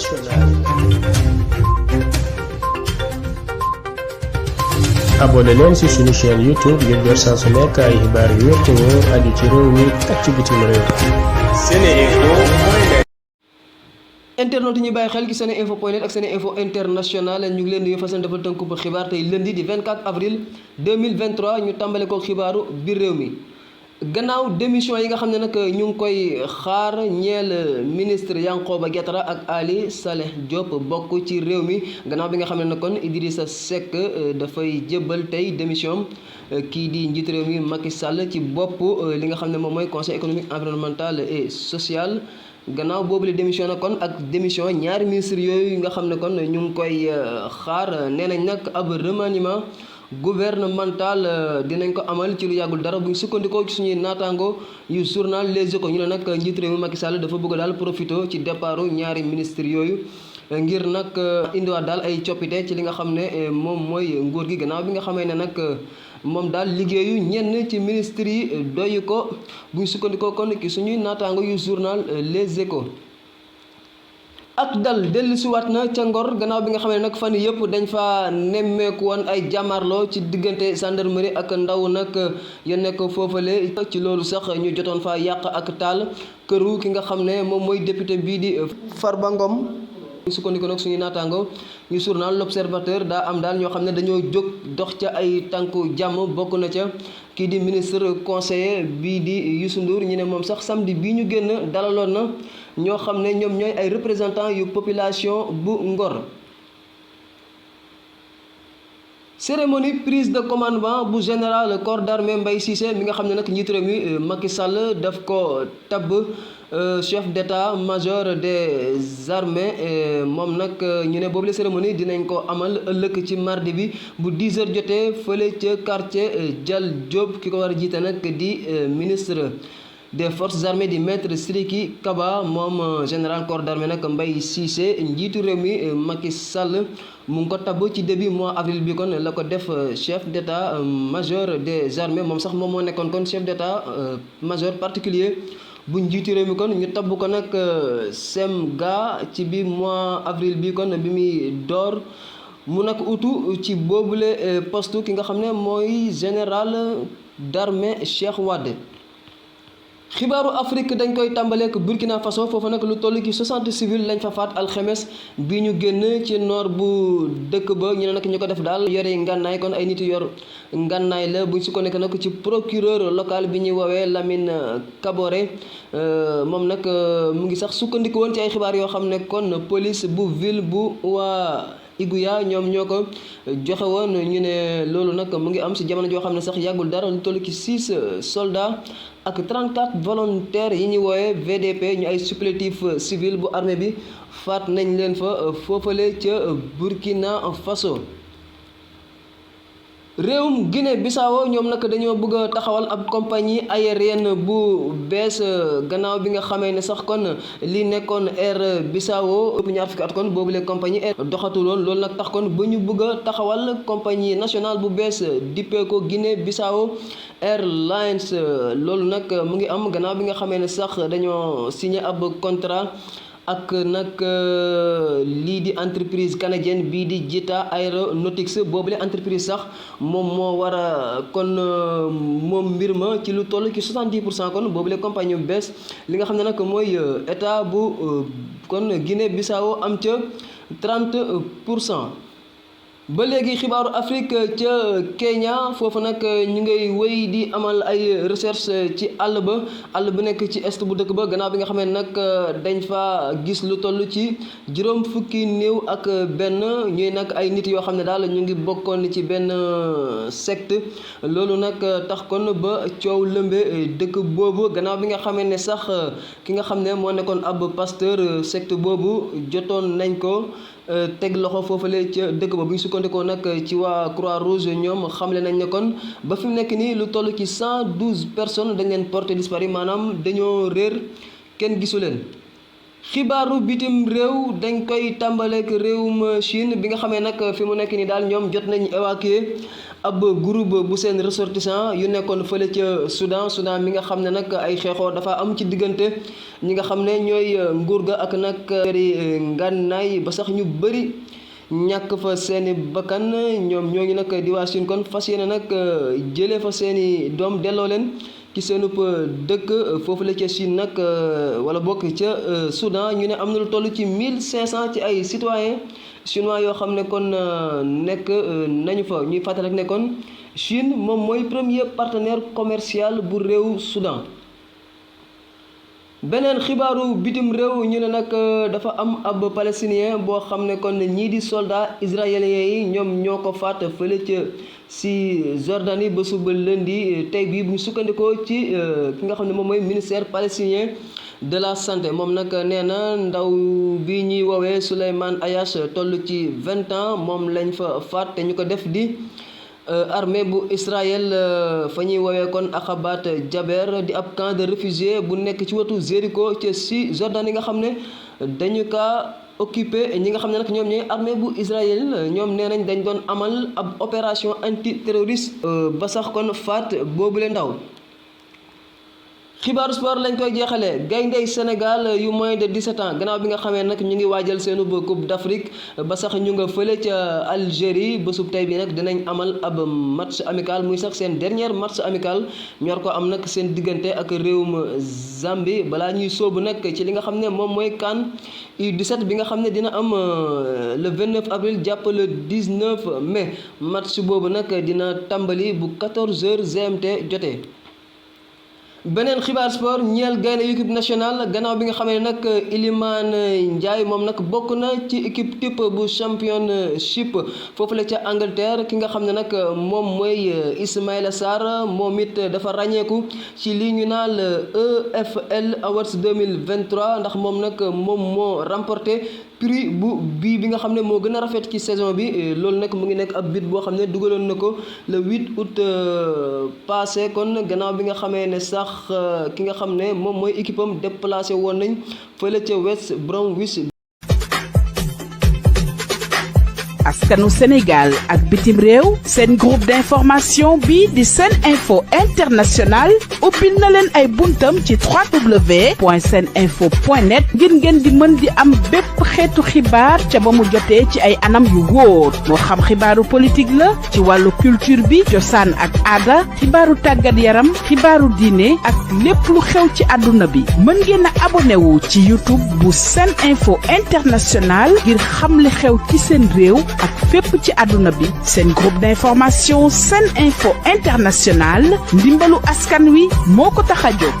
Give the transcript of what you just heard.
internationale. abonné leen ci suñu chaîne YouTube ngir jot saa su nekk ay xibaar yu wér te wóor aju ci réew mi ak ci bitim réew. SeneInfo.net. internet yi ñuy bàyyi xel ci SeneInfo.net ak SeneInfo international ñu ngi leen di fasal defal tënku ba xibaar tey lundi di 24 avril 2023 ñu tàmbale ko xibaaru biir réew mi. gannaaw démission yi nga xam ne nag ñu ngi koy xaar ñeel ministre Yankhoba Diattara ak Ali Saleh Diop bokk ci réew mi gannaaw bi nga xam ne nag kon Idrissa Seck dafay jébbal tey démission kii di njiit réew mi Macky Sall ci bopp li nga xam ne moom mooy conseil économique environnemental et social. gannaaw boobu la démission na kon ak démission ñaari ministre yooyu nga xam ne kon ñu ngi koy xaar nee nañ nag ab remaniement gouvernemental dinañ ko amal ci lu yàggul dara bu ñu sukkandikoo ci suñuy naataango yu journal Les Échos ñu ne nag njiit réew mi Macky Sall dafa bëgg daal profité ci départu ñaari ministre yooyu ngir nag indiwaat daal ay coppite ci li nga xam ne moom mooy nguur gi gannaaw bi nga xamee ne nag moom daal liggéeyu ñenn ci ministre yi doyu ko bu ñu sukkandikoo kon ki suñuy naataango yu journal Les Échos. ak dal dellusiwaat na ca Ngor gannaaw bi nga xam ne nag fan yëpp dañ fa nemmeeku woon ay jàmmarloo ci diggante gendarmerie ak ndaw nag ya nekk foofale ci loolu sax ñu jotoon fa yàq ak taal këru ki nga xam ne moom mooy député bii di Farba Ngom. sukkandiku nag suñuy naataango ñu journal L'Observateur daa am daal ñoo xam ne dañoo jóg dox ca ay tànku jàmm bokk na ca kii di ministre conseiller bii di Youssou Ndour ñu ne moom sax samedi bii ñu génn dalaloon na ñoo xam ne ñoom ñooy ay représentants yu population bu Ngor. cérémonie prise de commandement bu général corps d'armée Mbaye Cissé mi nga xam ne nag njiitu réew mi Macky Sall daf ko tabb chef d'état-major des armées moom nag ñu ne boobu la cérémonie dinañ ko amal ëllëg ci mardi bi bu 10 heures jotee fële ca quartier Dial Diop ki ko war a jiite nag di ministre des forces armées di maître Sidiki Kaba moom général corps d'armée nag Mbaye Cissé njiitu réew mi Macky Sall mu ngi ko tabb ci début mois avril bi kon la ko def chef d'état-major des armées moom sax moom moo nekkoon kon chef d'état-major particulier bu njiitu réew mi kon ñu tabb ko nag semga ci biir mois avril bi kon bi muy door mu nag utu ci boobule poste ki nga xam ne mooy général d'armée Cheikh Wade. xibaaru Afrique dañ koy tàmbaleek Burkina Faso foofu nag lu toll ci 60 civils lañ fa faat alxemes bi ñu génn ci nord bu dëkk ba ñu ne nag ñu ko def daal yore ngànnaay kon ay nit yor ngànnaay la buñ su ko nekk nag ci procureur local bi ñuy woowee Lamine Kaboré moom nag mu ngi sax sukkandiku woon ci ay xibaar yoo xam ne kon police bu ville bu waa Iguya ñoom ñoo ko joxe woon ñu ne loolu nag mu ngi am si jamono joo xam ne sax yàggul dara lu toll ci 6 soldats ak 34 volontaires yi ñuy woowe VDP ñu ay supplétif civil bu armée bi faat nañ leen fa foofale ca Burkina Faso. réewum Guinée Bissau ñoom nag dañoo bëgg a taxawal ab compagnie aérienne bu bees gannaaw bi nga xamee ne sax kon li nekkoon Air Bissau ëpp ñaar fukki at kon boobule compagnie air doxatuloon loolu nag tax kon ba ñu bëgg a taxawal compagnie nationale bu bees dippee ko Guinée Bissau Airlines loolu nag mu ngi am gannaaw bi nga xamee ne sax dañoo signé ab contrat ak nag lii di entreprise canadienne bii di Jita Aeronautics boobule entreprise sax moom moo war a kon moom mbir ma ci lu toll ci 70% kon boobule compagnie bu bees li nga xam ne nag mooy état bu kon Guinée Bissau am ca 30%. ba léegi xibaaru Afrique ca Kenya foofu nag ñu ngay wéy di amal ay recherche ci àll bu nekk ci est bu dëkk ba gannaaw bi nga xamee nag dañ fa gis lu toll ci juróom fukki néew ak benn ñuy nag ay nit yoo xam ne daal ñu ngi bokkoon ci benn secte loolu nag tax kon ba coow lëmbe dëkk boobu gannaaw bi nga xamee ne sax ki nga xam ne moo nekkoon ab pasteur secte boobu jotoon nañ ko teg loxo foofale ca dëkk ba bu ñu sukkandikoo nag ci waa Croix-Rouge ñoom xamle nañ ne kon ba fi mu nekk nii lu toll ci 112 personnes dañ leen porté disparu maanaam dañoo réer kenn gisu leen. xibaaru bitim réew dañ koy tàmbaleek réewum Chine bi nga xamee nag fi mu nekk nii daal ñoom jot nañ évacuer ab groupe bu seen ressortissant yu nekkoon fële ca Soudan mi nga xam ne nag ay xeexoo dafa am ci diggante ñi nga xam ne ñooy nguur ga ak nag ngànnaay ba sax ñu bëri ñàkk fa seeni bakkan ñoom ñoo ngi nag di waa Chine kon fas yéene nag jëlee fa seeni doom delloo leen ci seenub dëkk foofu la ca Chine nag wala bokk ca Soudan ñu ne am na lu toll ci 1500 ci ay citoyens chinois yoo xam ne kon nekk nañu fa ñuy fàttali rek ne kon Chine moom mooy premier partenaire commercial bu réew Soudan. beneen xibaaru bitim réew ñu ne nag dafa am ab palestinien boo xam ne kon ñii di soldat israéliens yi ñoom ñoo ko faat fële ca si Jordanie ba suba lundi tey bii bu ñu sukkandikoo ci ki nga xam ne moom mooy ministère palestinien de la santé moom nag nee na ndaw bi ñuy woowee Souleymane Ayash toll ci 20 ans moom lañ fa faat te ñu ko def di armée bu Israël fa ñuy woowee kon Aqabat Jaber di ab camp de réfugiés bu nekk ci wetu Jéricho ca si Jordanie nga xam ne dañu kaa occupé ñi nga xam ne nag ñoom ñooy armée bu Israël ñoom nee nañ dañ doon amal ab opération antiterroriste ba sax kon faat boobule ndaw. xibaaru sport lañ koy jeexalee gayndey Sénégal yu moins de 17 ans gannaaw bi nga xamee nag ñu ngi waajal seenu coupe d'Afrique ba sax ñu nga fële ca Algérie bésub tey bi nag dinañ amal ab match amical muy sax seen dernier match amical ñor ko am nag seen diggante ak réewum Zambie balaa ñuy sóobu nag ci li nga xam ne moom mooy CAN U17 bi nga xam ne dina am le 29 avril jàpp le 19 mai match boobu nag dina tàmbali bu 14h GMT jotee. beneen xibaar sport ñeel gaynde équipe nationale gannaaw bi nga xamee ne nag Iliman Ndiaye moom nag bokk na ci équipe type bu championship foofu la ca Angleterre ki nga xam ne nag moom mooy Ismaïla Sarr moom it dafa ràññeeku ci li ñu naan EFL Awards 2023 ndax moom nag moom moo remporté prix bi nga xam ne moo gën a rafet ci saison bi loolu nag mu ngi nekk ab bit boo xam ne dugaloon na ko le 8 août passé kon gannaaw bi nga xamee ne sax ki nga xam ne moom mooy équipe am déplacé woon nañ fële ca West Bromwich. askanu Sénégal ak bitim réew seen groupe d'information bi di Sen Info International ubbil na leen ay buntam ci www.seninfo.net ngir ngeen di mën di am bépp xeetu xibaar ca ba mu jotee ci ay anam yu wóor moo xam xibaaru politique la ci wàllu culture bi cosaan ak aada xibaaru tàggat yaram xibaaru diine ak lépp lu xew ci àdduna bi mën ngeen a abonné wu ci YouTube bu Sen Info International ngir xam li xew ci seen réew ak fépp ci àdduna bi seen groupe d'information Sen Info International ndimbalu askan wi moo ko tax a jóg.